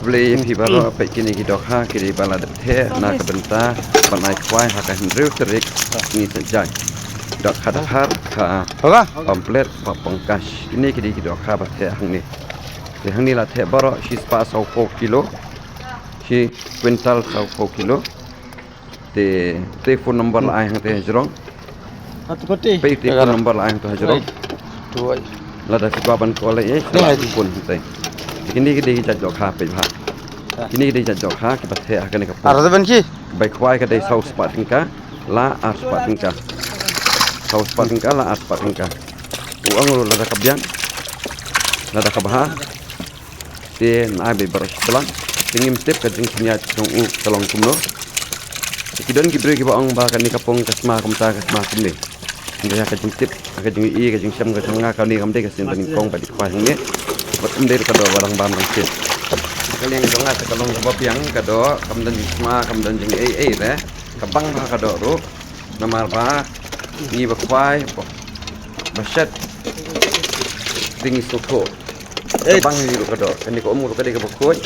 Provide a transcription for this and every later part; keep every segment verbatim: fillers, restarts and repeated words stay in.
Khublei ïa phi baroh, peit kine ki dohkha ki dei ba la dep theh na ka bynta ban ai khwai ha ka hynriew tarik ni Saitjaiñ. Dohkha dkhar, kha pamplet, kha pangkas. Kine ki dei ki dohkha ba theh hangne. Te hangne la theh baroh shi spah sawphew kilo, shi kwintal sawphew kilo. Te, te phone number la ai hangte hajrong. Peit te phone number la ai hangte hajrong. Lada phi kwah ban call ïa, eh, phone hangte. Kine ki dei ki jait dohkha, peit bha. Kine ki dei jait dohkha kiba theh ha kane ka pung. Bai khwai ka dei saw spah tyngka la ar spah tyngka. Saw spah tyngka la ar spah tyngka. U ong ruh lada ka biang, lada ka bha, te yn ai beit baroh shi tlang. Te ngim tip ka jingsynñiat jong u ka long kumno. Te ki don ki briew kiba ong ba kane ka pung ka sma kumta, ka sma kumne. Hynrei ha ka jingtip, ha ka jingïohi, ka jingshem ka jong nga, kane kam dei ka sien ba nyngkong ba dei khwai hangne. Bad kam dei ruh ka doh ba dang bam dang sien. Ka liang jong nga te ka long kaba biang ka doh, kam don jingsma, kam don jingei ei re. Ka bang bha ka doh ruh. Namar ba ngi ba khwai ba, ba shet te ngi sngewthuh. Ka bang hi ruh ka doh. Kane ka um ruh ka dei kaba khuid.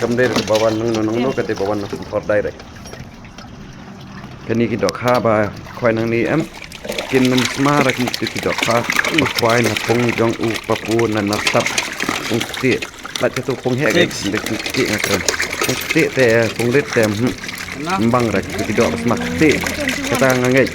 Kam dei ruh kaba wan nangno nangno, ka dei ba wan na Pynthor direct. Kane ki dohkha ba khwai nangne em, kin ym sma ra kum kito ki dohkha ba khwai na pung jong u papu na Narsap. Pung ktieh. Lait kato pung heh, guys. Nda pung ktieh nga kren. Pung ktieh te, pung rit te, hmm. Ym bang ra kito ki doh ba sma ktieh. Kata nga ngeit.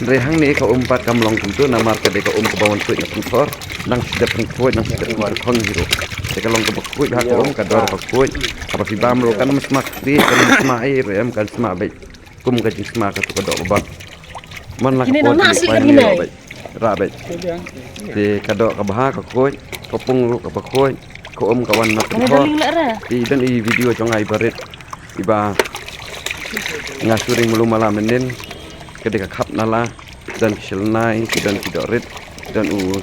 Hynrei hangne ka um pat kam long kumto, namar ka dei ka um kaba wan tuid na Pynthor. Nang sdep pung khuid, nang sdep pung khuid hi ruh. Te ka long kaba khuid ha ka um, ka doh ka khuid. Haba phi bam ruh kan ym sma ktieh, kan ym sma ei ruh em, kan sma beit kum ka jingsma kato ka doh ba bang. Man la ka pun, nang nang sih kat ngi nai. Rah beit. Te ka doh kaba ha ka khuid, ka pung ruh kaba khuid, ka um ka wan na Pynthor. Te don i video jong nga iba rit, iba nga shu ring malu mala mynnin, ka dei ka khap nala, don ki shilnai, ki don ki doh rit, don u,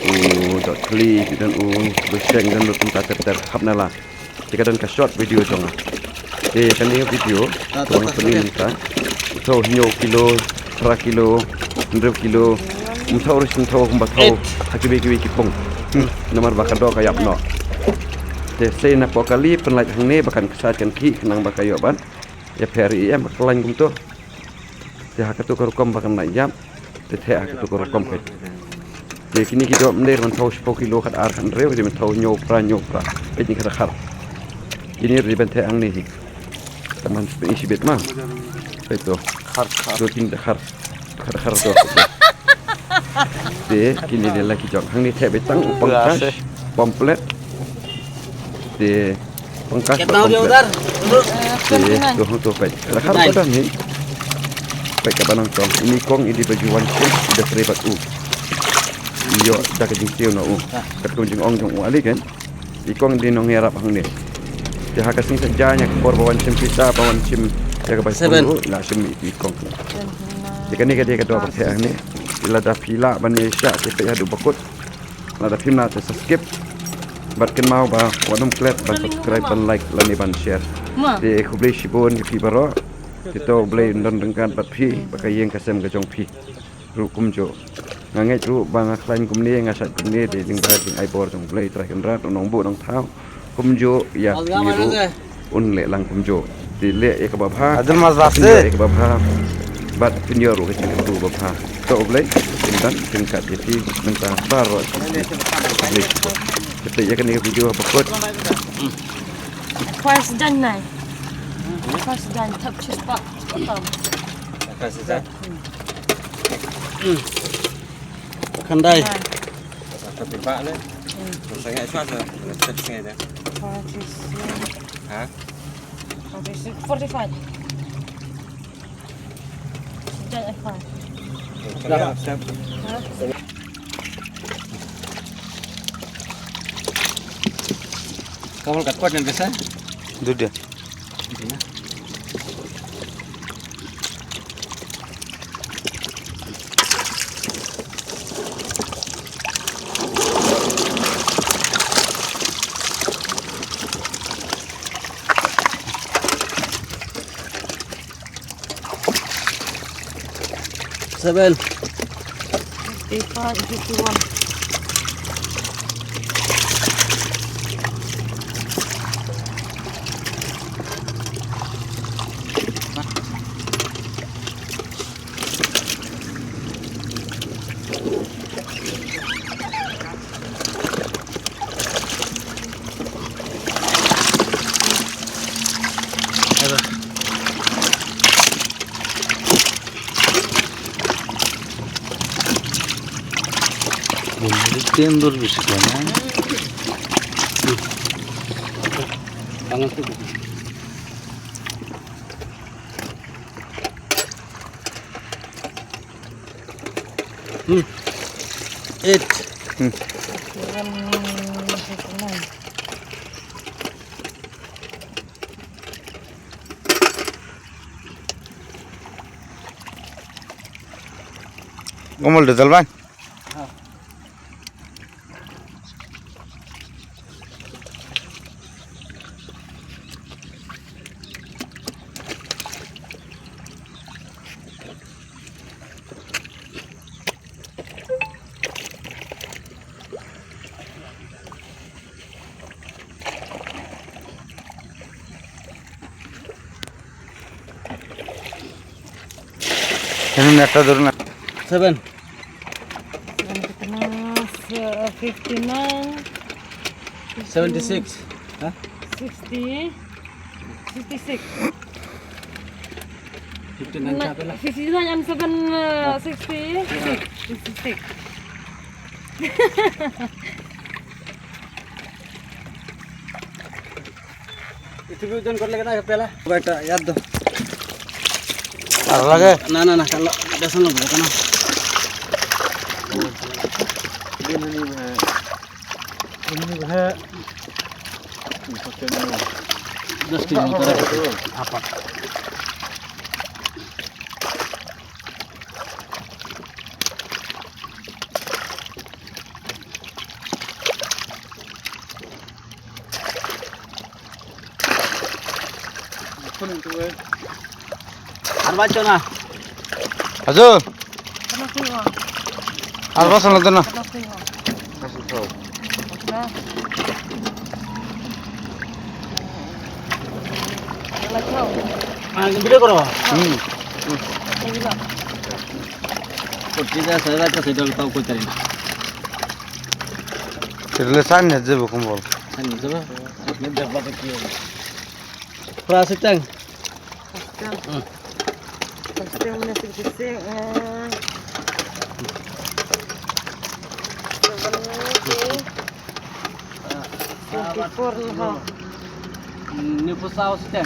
u doh thli, ki don u busheng, don u kumta ter ter khap nala. Te ka don ka short video jong nga. Te kane ka video, to nga pyni mynta. Thaw hynñiew kilo, phra kilo, hynriew kilo. Ym thaw ruh shen thaw kumba thaw ha kiwei kiwei ki pung. Namar ba ka doh ka ïap noh. Te sei na poh kali pynlait hangne ba kan ksat kan khih khnang ba ka ïoh ban ïapher ïa em ba ka lain kumto. Te ha kato ka rukom ba kan lait ïap. Te theh ha kato ka rukom peit. Te kine ki doh ym dei ban thaw shiphew kilo khat ar khat hynriew, dei ban thaw hynñiew phra hynñiew phra. Peit kine ki khar. Kine dei ban theh hangne hi. Te man shibit ma. Peit to. Khar khar. To kine da khar. Khar khar to. Te kine dei la ki jong hangne theh beit tang u pangkas, pamplet. Te pangkas ba pangkas. Te to hang to peit. La khar ka dang hi. Peit kaba nang tong. Ini kong i dei ba ju wan shim, i da trei bad u. Ïoh da ka jingsiew na u. Katkum jingong jong u ali kan. I kong i dei nongïarap hangne. Te ha ka sngi Saitjaiñ ha ka por ba wan shim pisa, ba wan shim ïa kaba i kong ruh, la shim i kong. Te kane ka dei ka doh ba theh hangne. Lada phi lah ban ïa shah te peit haduh ba kut. Lada phim lah te sa skip. Bad kynmaw ba wat nym klet ban subscribe, ban like lane ban share. Te khublei shibun ïa phi baroh. Te to U Blei un don ryngkat bad phi, bad ka ïing ka sem ka jong phi ruh kumjuh. Nga ngeit ruh ba nga khlaiñ kumne, nga shait kumne, dei jingbatai jingai bor jong U Blei Trai Kynrad, U Nongbuh Nongthaw. Kumjuh ïa phi ruh un leh lang kumjuh. Te leh ïa kaba bha. Adil mas basi. Leh ïa kaba bha. Bad pynïoh ruh ka jingkyrkhu ba bha. To U Blei un don ryngkat ïa phi mynta baroh. U Blei. Te ïa kane ka video ba kut. First done nai. First done thap chis pa. First done. Khandai. Forty-five. Kamu kat kuat yang biasa? Duduk. Seven. Eight, five, fifty-one. Tin dur bisi kena. Tangan tu. Hmm. Eight. Hmm. Ngomol de dalban. Ini neta dulu na. Seven. Seven kita na, se-, fifty-nine. Seventy-six. Hah? Sixty. Fifty-six. Fifty-nine. Na, siapa lah? Fifty-nine and seven, uh, sixty. Fifty-six. Itu bi ojon kor lagi na pela. Baita yad do. Ar lage? Na, na, na, kalo besan lo bukan na. Ini ni bah. Ini bah. Dos kilo motor. Apa? Ar bacho na. Ajo. Ar bacho na dana. Ah, video koro. Hmm. Kotida saya tak sedang tahu kotari. Terlesan ya je bukan bol. Kan je ba. Ni dapat ke. Pra setang. Setang. Hmm. Setang mana sih sih? Eh. Seventy-four and a half. Ni pun saus kan?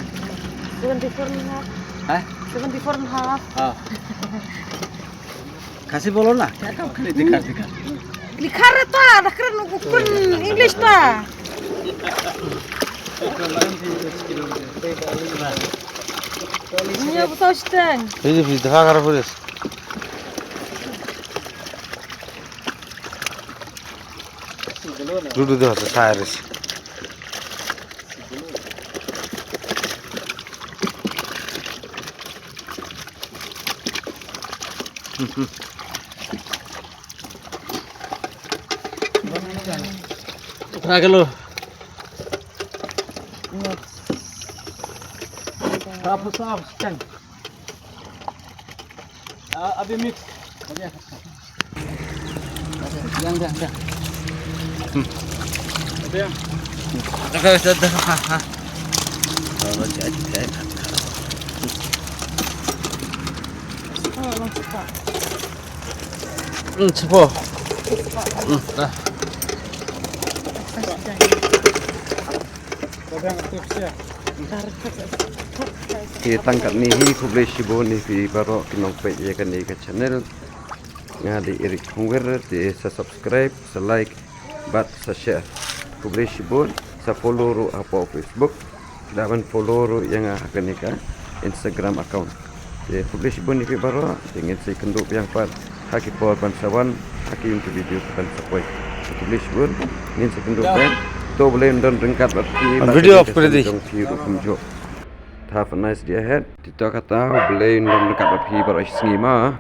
Seventy-four and a half. Hah? Seventy-four and a half. Ah. Khasi bolo na. Kya kam khali dikhar dikhar. Dikhar ta, dikhar nu kun English ta. Ni apa saus tang? Ini bisa dikhar apa? Dudu de hasa Cyrus. Tara kelo. Apa saus tang? Ah, abhi mix. Abhi mix. Yang, yang, yang. Hmm. Abhi yang. Dah, dah, dah, ha, ha. Baru jadi, eh. Hmm, cepat. Hmm, dah. Te tang katne hi, khublei shibun ïa phi baroh ki nongpeit ïa kane ka channel. Nga dei Eric Khongwer, te sa subscribe, sa like bad sa share. Khublei shibun, sa follow ruh hapoh Facebook. Da ban follow ruh ïa nga ha kane ka Instagram account. Te khublei shibun ïa phi baroh, te ngin sa ïakynduh biang pat ha ki por ban sa wan ha ki ïing ki video ki ban sa poi. Khublei shibun, ngin sa ïakynduh biang. To Blei un don ryngkat bad phi. Video off kre di. Jong phi ruh kumjuh. Have a nice day ahead. Te to kata, Blei un don ryngkat bad phi baroh shi sngi ma.